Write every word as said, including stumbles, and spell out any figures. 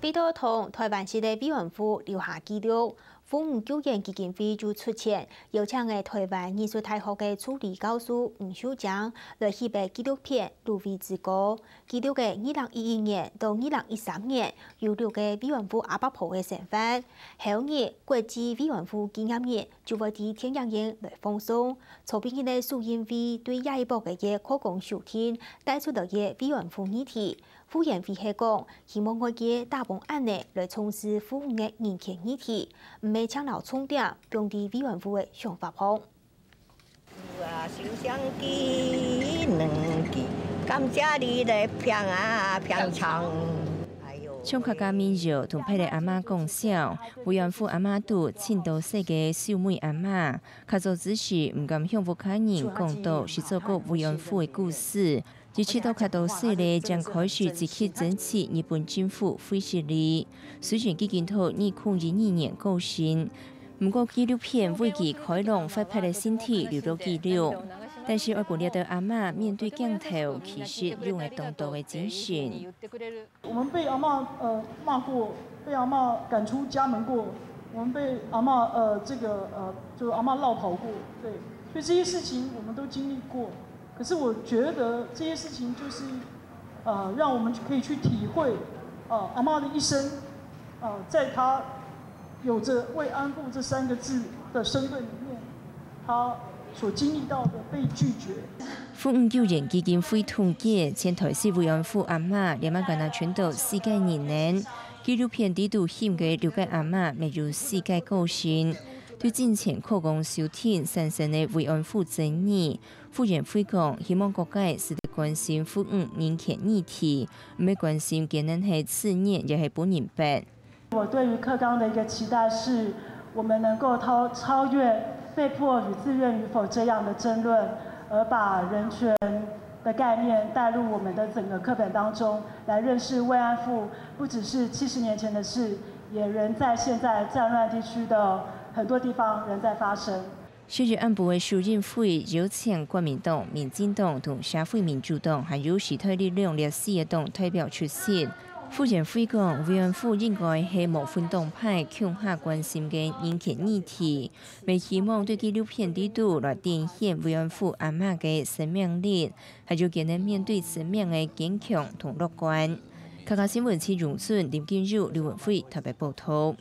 為著同臺灣式个慰安婦留下紀錄，婦女救援基金會就出錢，邀請个臺灣藝術大學个助理教授吳秀江來翕个紀錄片《蘆葦之歌》。記錄个二零一一年到二零一三年，有六个慰安婦阿伯婆个生活。後日，國際慰安婦紀念日， 就會在電影院來放送。蔡碧興个首映會對這一駁个个課綱修訂帶出來个慰安婦議題。傅園慧係講，希望外界打幫恁呢來重視婦女个人權議題，毋係淨留重點放在慰安婦个想法項。 像客家民謠同別个阿媽講笑，慰安婦阿媽肚盡多細个秀美阿媽，較早之時毋敢向屋下人講到識做過慰安婦个故事，一直到較多歲咧，正開始積極爭取日本政府廢失禮。雖然佢已經到二零一二年過身， 毋過紀錄片為佢開朗活潑个身體留落記錄，但是愛分這兜阿媽面對鏡頭，其實用了當多个精神。我們被阿嬤呃罵過，被阿嬤趕出家門過，我們被阿嬤呃這個呃就阿嬤落跑過，對，所以這些事情我們都經歷過。可是我覺得這些事情就是呃讓我們可以去體會呃阿嬤的一生，呃在她 有著慰安婦這三個字的身份裡面，她所經歷到的被拒絕。婦女救援基金會統計，全臺式慰安婦阿媽這馬干焦存到四個人呢。紀錄片裡肚翕个六個阿媽，乜有四個過身。對進前課綱修訂產生个慰安婦爭議，傅園慧講，希望各界使得關心婦女人權議題，毋係關心佢等係自願也係分人逼。 我對於課綱的一個期待是，我們能夠超，超越被迫與自願與否這樣的爭論，而把人權的概念帶入我們的整個課本當中，來認識慰安婦不只是七十年前的事，也仍在現在戰亂地區的很多地方仍在發生。 十一暗晡个首映會邀請國民黨、民進黨同社會民主黨，還有時代力量這四個黨代表出席。傅園慧講，慰安婦應該係無分黨派共下關心个人權議題，乜希望對紀錄片裡肚來展現慰安婦阿媽个生命力，還有佢等面對生命个堅強同樂觀。客家新聞陳榮順、林金玉、劉文輝特別報導。